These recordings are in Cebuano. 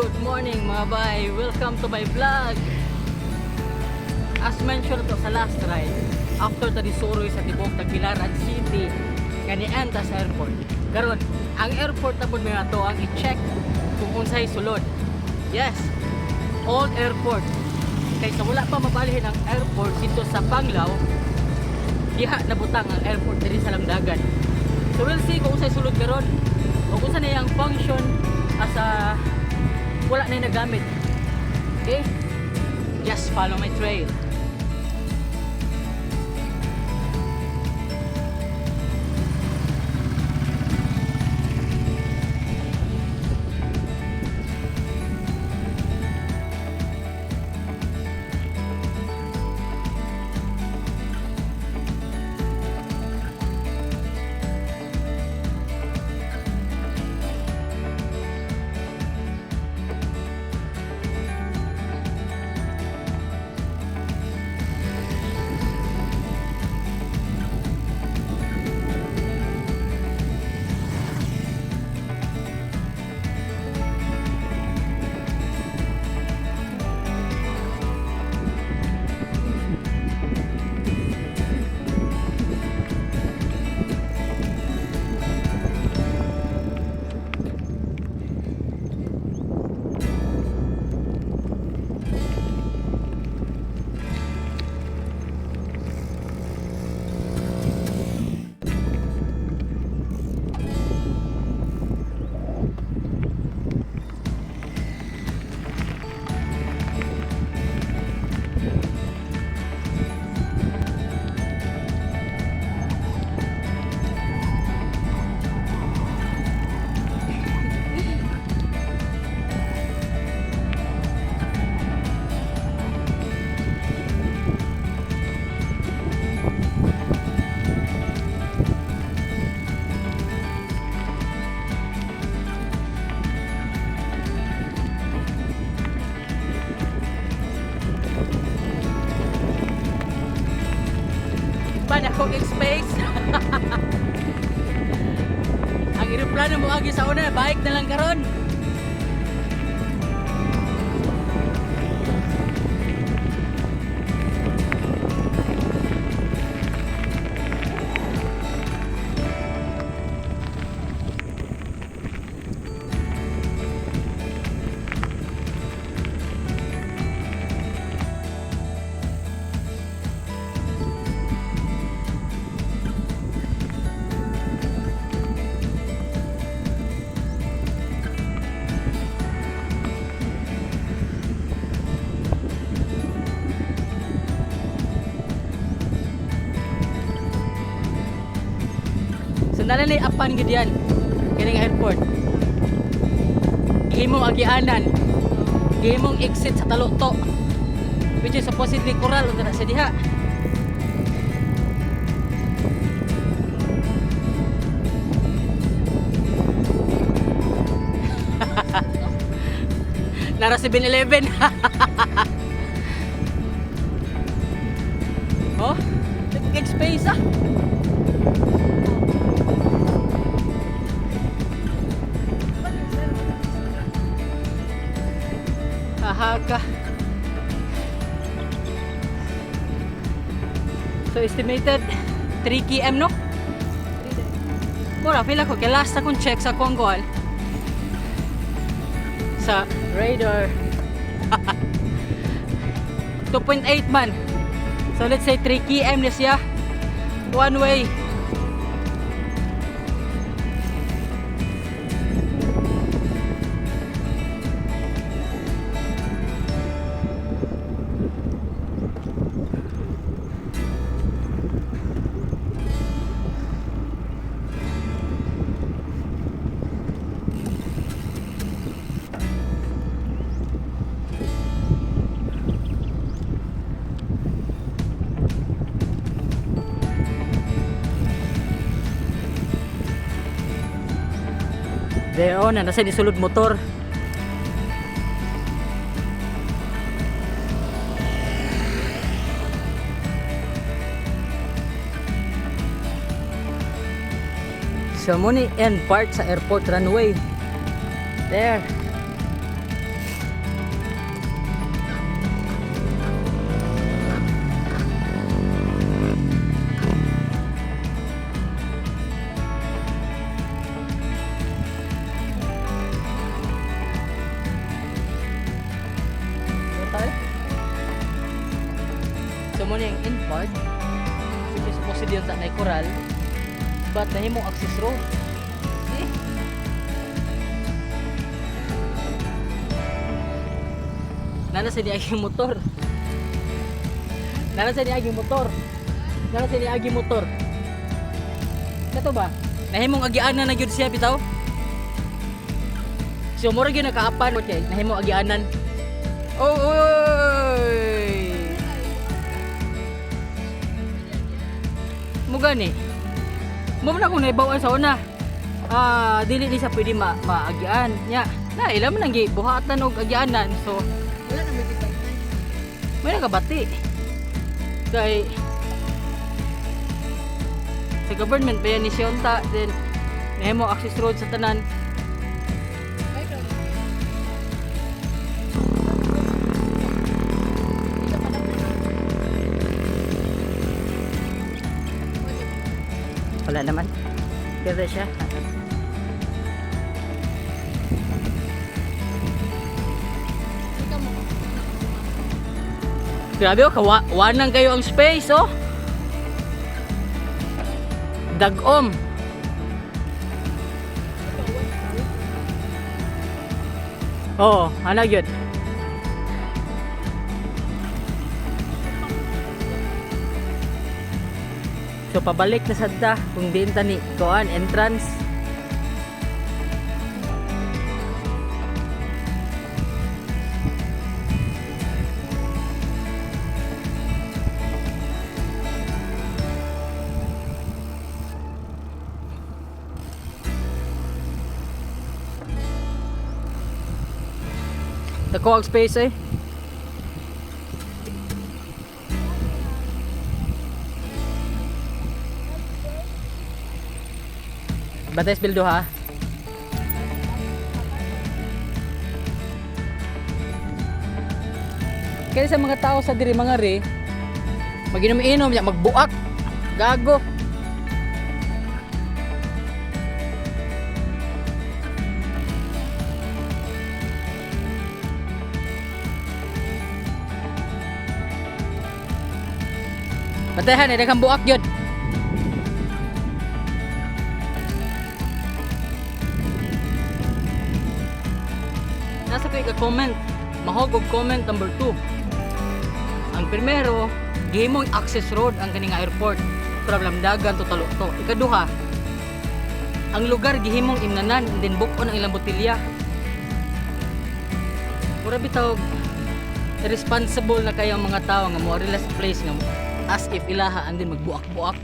Good morning, mga bay! Welcome to my vlog! As mentioned to sa last ride, after ta disuroy sa tibok Tagbilaran City, kani enta sa airport. Karon, ang airport na pud mga to ang i-check kung unsay sulod. Yes, old airport. Kaysa wala pa mabalhin ang airport dito sa Panglao, diha nabutang ang airport diri sa Lamdagan. So we'll see kung unsay sulod karon o kung unsa na iyang function as a wala na yung nagamit. Okay? Just follow my trail. Pa na akong space. Ang eroplano mo agi sa una, bike na lang karon. So nalala apan gid yan kining airport. Gihimong agianan. Gihimong exit sa Taluto. Which is supposedly coral unta na sa diha. Nara 7-Eleven. Oh, big space ah. Ahaka. So estimated 3 km, no? Mura, feel ako kay last akong check sa akong goal sa radar, 2.8 man. So let's say 3 km na siya. One way. There on, na nasa sulod motor. So mo ni end part sa airport runway. There. backyard. Which is supposedly yun sa nay coral. But nahimong access road. See? Nana sa niaging motor. Nana sa niaging motor. Nana sa niaging motor. Kato ba? Nahimong agianan na gyud siya bitaw. So mura gyud nakaapan okay, nahimong agianan. Oh, oy! Mo gani. Mo man akong naibawan sa una. Ah, dili ni siya pwede maagian. Nya, na ila man ang gibuhatan og agianan. So, Wala na may gipaitan. may nakabati. Kay sa government ba yan ni siya unta, then nahimo access road sa tanan. Ay, grabe. Hindi ka pa na- Wala naman. Ganda siya. Ikaw mo. Grabe oh, kawanang kayo ang space oh. Dagom. Oo, ano yun? So pabalik na sadta kung diin ta ni kuan entrance. Dako ang space eh. Bates bildo ha. Kaya sa mga tao sa diri mga re, maginom-inom ya magbuak. Gago. Bantayan, eh, daghang buak yun. Nasa ko ika-comment. Mahog og comment number 2. Ang primero, gihimong access road ang kaning airport. Problem dagan to to. Ikaduha, ang lugar gihimong imnanan and then buk-on ang ilang botelya. Mura bitaw responsible na kayo ang mga tao nga mo relax place nga as if ilaha and then magbuak-buak.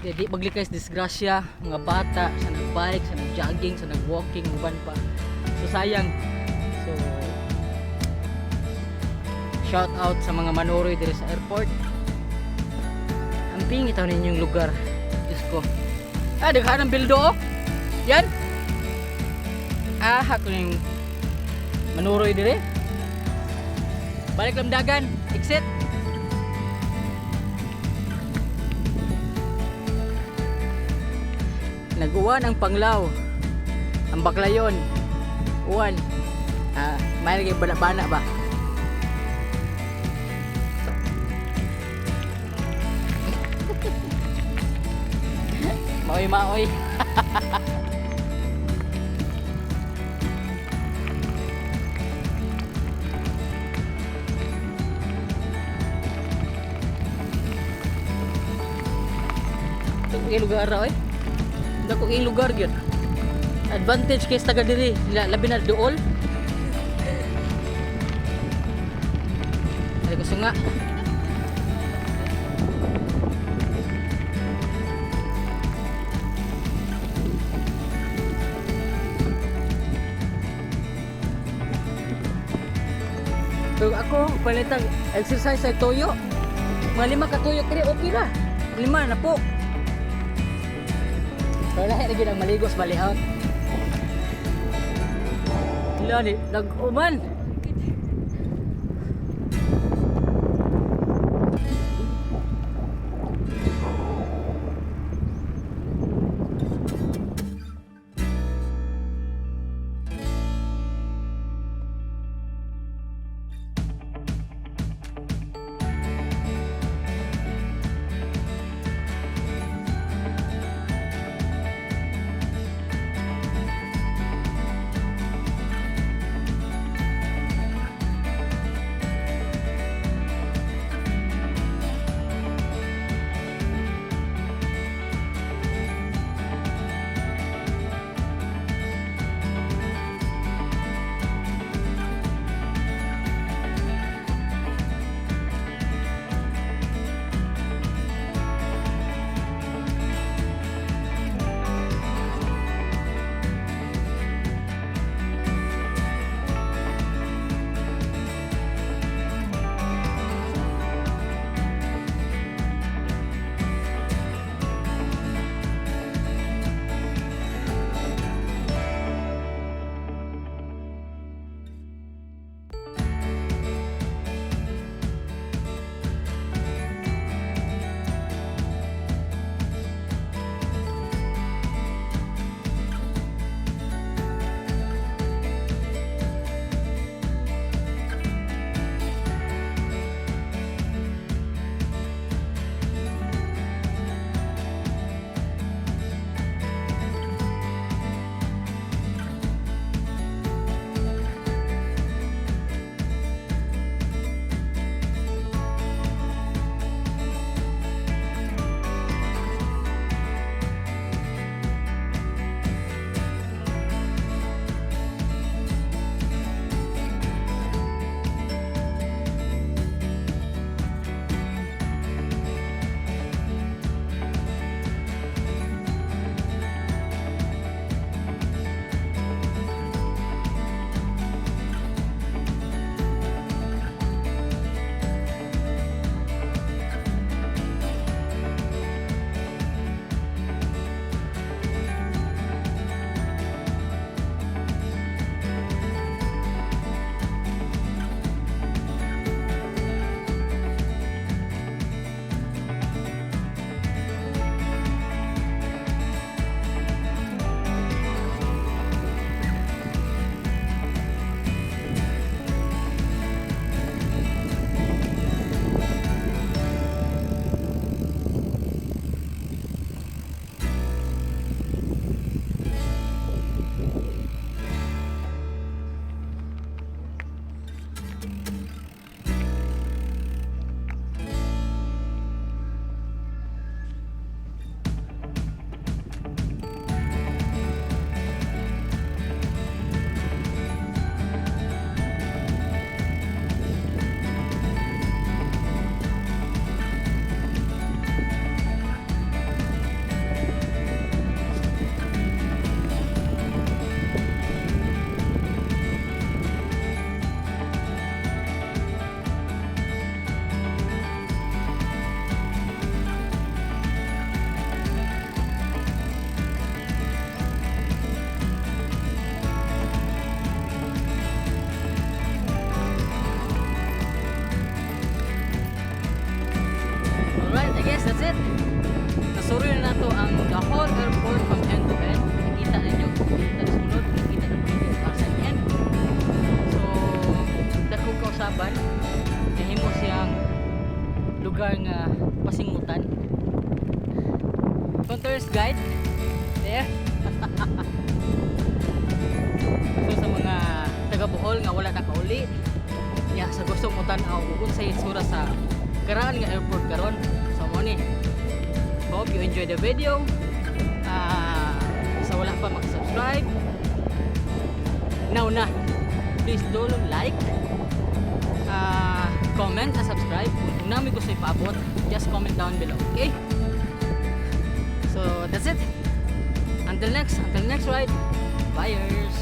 Di maglikay sa disgrasya, mga bata sa nagbike, sa nagjogging, sa nagwalking, uban pa. So sayang. So shout out sa mga manuroy diri sa airport. Ang pingit taon ninyong lugar. Diyos ko. Ah, daghan ang bildo oh. Yan. Ah, ko yung manuroy diri. Balik lamdagan. Exit. Nag-uwan ang panglaw. Ang baklayon. Uwan. Ah, may lagi bana-bana ba? Maoy maoy. Ito kay lugar ra oy. Dako kay lugar gyud. Advantage kay sa taga diri, labi na duol. Ay gusto nga. Pero ako, palitang exercise sa toyo. Mga lima ka toyo kiri, okay ra. Lima na po. Pero lahi na gyud ang maligos balihon. Wala ni, nag-uman. Guys, that's it. Nasuroy na nato ang the whole airport from end to end. Nakita ninyo, kita sa sulod, nakita na dito sa end. So, dakong kausaban, nahimo siyang lugar nga pasingutan. Kung tourist guide, there. So sa mga taga Bohol nga wala nakauli, ya sa gusto mo tan-aw kung unsay itsura sa karaan nga airport karon. So mo ni. Hope you enjoy the video. Ah, sa wala pa mag-subscribe, now na. Please do like, comment, and subscribe. Kung naa moy gusto ipaabot, just comment down below. Okay? So that's it. Until next ride. Buyers.